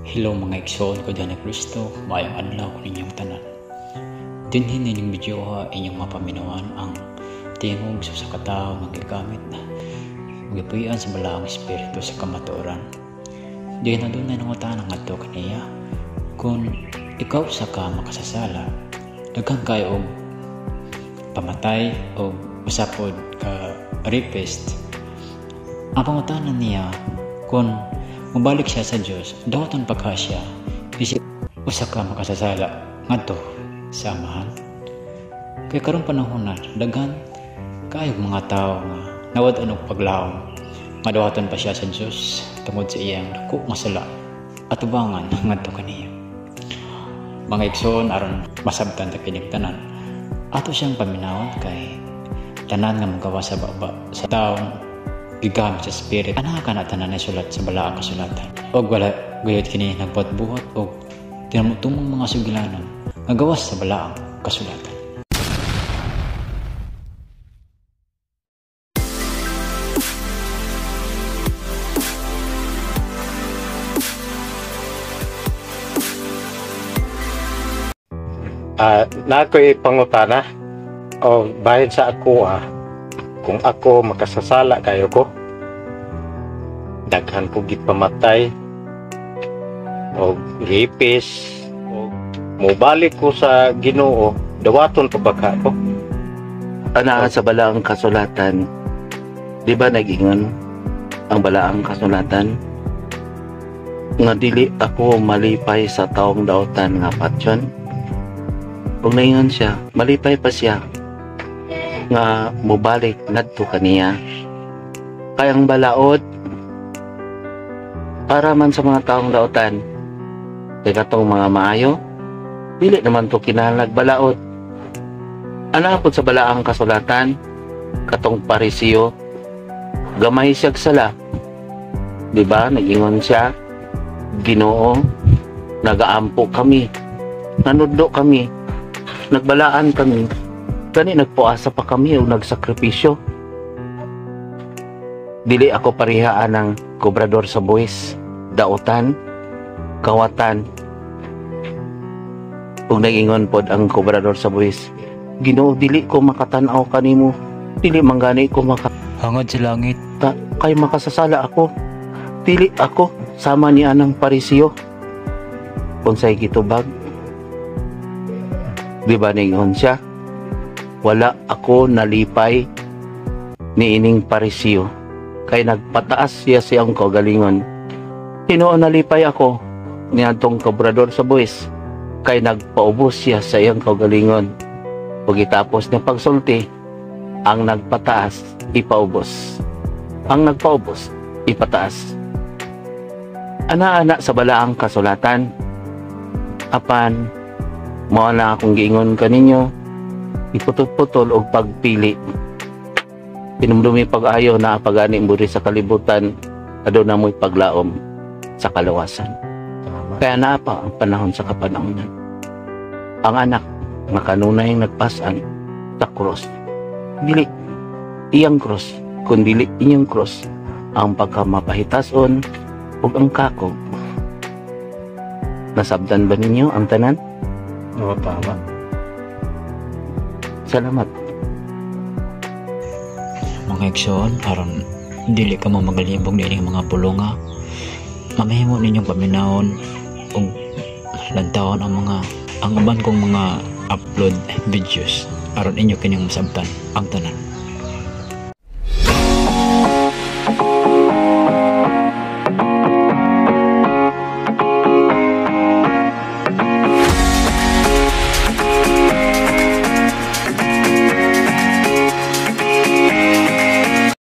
Hello mga igsoon ko diha ni Kristo, maayong adlaw ninyong tanan. Dinhi ninyong video ha, inyong mapaminawan ang tingog sa usa ka tawo nga gigamit gipuy-an sa Balaang Espiritu sa kamatuoran. Diin adunay nangutana ngadto kaniya, kung ikaw usa ka makasasala, daghan kayo og pamatay o usa pod ka rapist. Ang pangutana niya, kung mobalik siya sa Dios, dawaton pa ka siya isip usa ka makasasala ngadto sa Amahan? Kay karong panahon na daghan kaayo mga tawo nga nawad-an og paglaom nga dawaton pa siya sa Dios tungod sa iyang dako nga sala atubangan ngadto kaniya. Mga igsoon, aron masabtan ta kining tanan, ato siyang paminawon kay tanan nga magawas sa baba sa taong gigamit sa spirit ana kana tanan na sulat sa balaang kasulatan. Og wala gayud kini nagbuhat-buhat og tinamutungong mga sugilanon nga gawas sa balaang kasulatan. Na ako'y pangutana o bahin sa ako, kung ako makasasala kayo ko, daghan ko gipamatay o rapist, o mobalik ko sa Ginoo, dawaton pa ba ka ko? Ana sa balaang kasulatan, di ba nag-ingon ang balaang kasulatan nga dili ako malipay sa taong dautan nga patyon? Kung naingon siya, malipay pa siya nga mobalik ngadto kaniya. Kay ang balaod para man sa mga taong dautan, kay katong mga maayo dili naman to kinahanglag balaod. Ana pod sa balaang kasulatan, katong Parisiyo gamay siyag sala, di ba? Nag-ingon siya, Ginoo, nagaampo kami, nanudlo kami, nagbalaan kami, gani nagpuasa pa kami o nagsakripisyo. Dili ako parihaan ng kobrador sa buwis, dautan, kawatan. Ug nag-ingon pod ang kobrador sa buwis, Ginoo, dili ko makatan-aw kanimo, dili man gani ko maka hangad sa langit, kay makasasala ako, dili ako sama ni anang Parisiyo. Unsay gitubag? Di ba ningon siya, wala ako nalipay niining Parisiyo, kay nagpataas siya siyang kaugalingon. Hinuon nalipay ako niadtong kobrador sa buwis, kay nagpaubos siya sa iyang kaugalingon. Pagitapos niya pagsulti, ang nagpataas ipaubos, ang nagpaubos ipataas. Ana-ana sa balaang kasulatan. Apan mao na akong giingon kaninyo, iputol-putol og pagpili. Pinumdumi pag-ayo na pagani mo sa kalibutan, aduna mo'y paglaom sa kalawasan. Kaya naa pa ang panahon sa kapanahonan. Ang anak nga kanunay nagpasan sa cross, dili iyang cross, kun dili inyong cross ang pagkamapahitason ug ang kakog. Nasabdan ba ninyo ang tanan? Oo, tama. Salamat. Mga igsoon, aron dili ka mo magalibog niining mga pulunga, mamahimo ninyong paminawon ug lantawon ang uban kong mga upload videos aron inyo kining masabtan ang tanan.